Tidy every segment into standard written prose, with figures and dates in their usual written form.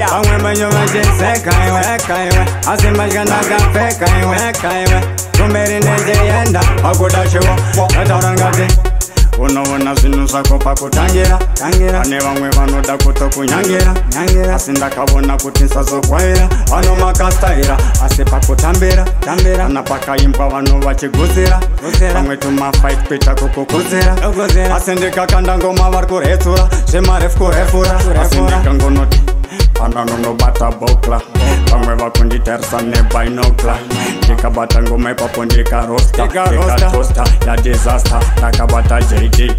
Pamwe vacheseka iwe, asi mbatya ndakapfeka iwe, kumberi ndichienda pakuda shiwo ndataura ngati unoona zvinhu zvako pakutangira. Pane vamwe vanoda kutokunyangira, asi ndakaona kuti nsazokwaira. Vano makastaira asi pakutambira kana pakaimbwa vanhu vachigutsira, vamwe tumafight kuita kukukutsira, asi ndikakanda ngoma vari kuretsura zvemarefu kurefura, asi ndikangonoti pananonobata bokla, vamwe vakunditarisa nebinokla, ndikabata ngoma ipapo ndikarosta, ndikatosta ya disaster, ndakabata JD,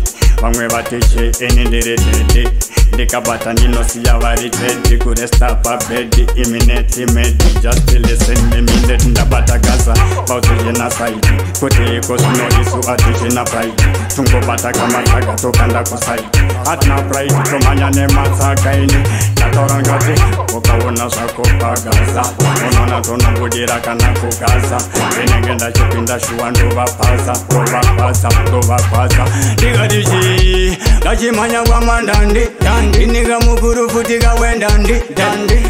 vamwe vati JN ndiri dedi, ndikabata ndinosiya vari dedi, kuresta pabedi imineti medi, just listen me minute, ndabata gaza vautichina saidi, kuti iko zvino isu atichina pride, tungobata kamatsaga tokanda kusaidi, hatina pride tomhanya nematsaga ini, ndataura ngati ukaona zvako pagaza, unoona tonobudira kana kugaza, ndinenge ndachipinda shuwa ndovapaza, ndovapaza, ndovapaza, ndikati chii ndachimhanya kwamandandi ndinika mukuru futi kawendandi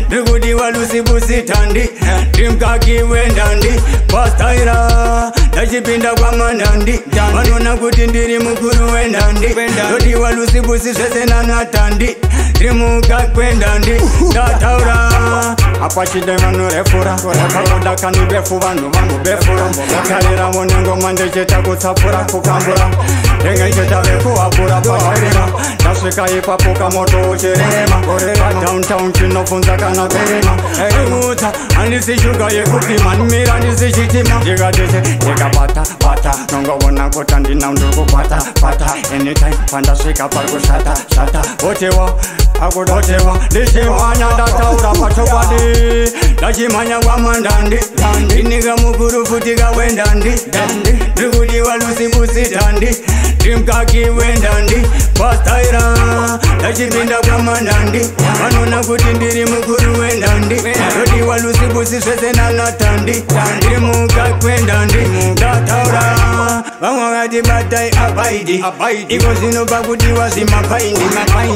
ndikudiwa lusibusi tandi ndimukaki wendandi pastaira ndachipinda kwamandandi vanoona kuti ndiri mukuru wendandi ndodiwa lusibusi zvese nanatandi ndimukaki wendandi ndataura apachide vanorefura vanoda kanibefu vanhu vambobefura tarira nengoma ndichita kutsapura kukambura ndenge vekuhapura pachirima ndasvika ipapo kamoto uchirema padowntown chinobvunza kana perima imutsa handisi shuga yekupima ndimira ndisi chitima ndikatete ndikabata bata nongovona kuti handina ndiri kukwata kwata anytime pandasvika pari kushata shata otewa akudotewa ndichimhanya ndataura pachokwadi ndachimhanya kwamandandi ndinika mukuru futi kawendandi ndikudiwa lusibusi tandi ndimukaki wendandi pastaira ndachipinda kwamandandi vanoona kuti ndiri mukuru wendandi ndodiwa lusibusi zvese nanatandi ndiri mukaki wendandi ndataura vamwe vakati batai abaidi iko zvino pakudiwa zvimapaindi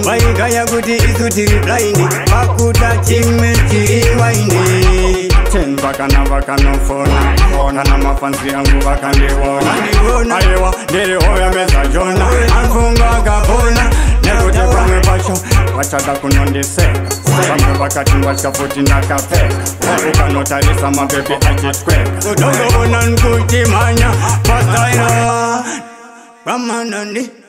vaigaya kuti isu tiri blind pakuda chimwe chiri waindi tenza kana vakanofona kana mafanzi angu vakandiona aiwa ndiri hoya meza jona anfunga akapona nekuti pamwe pacho vachada kunondiseka vamwe vakati vatya futi ndakapfeka ukanotarisa mabhebhi achitweka udongovona nkuchimhanya pastaira kwamanandi.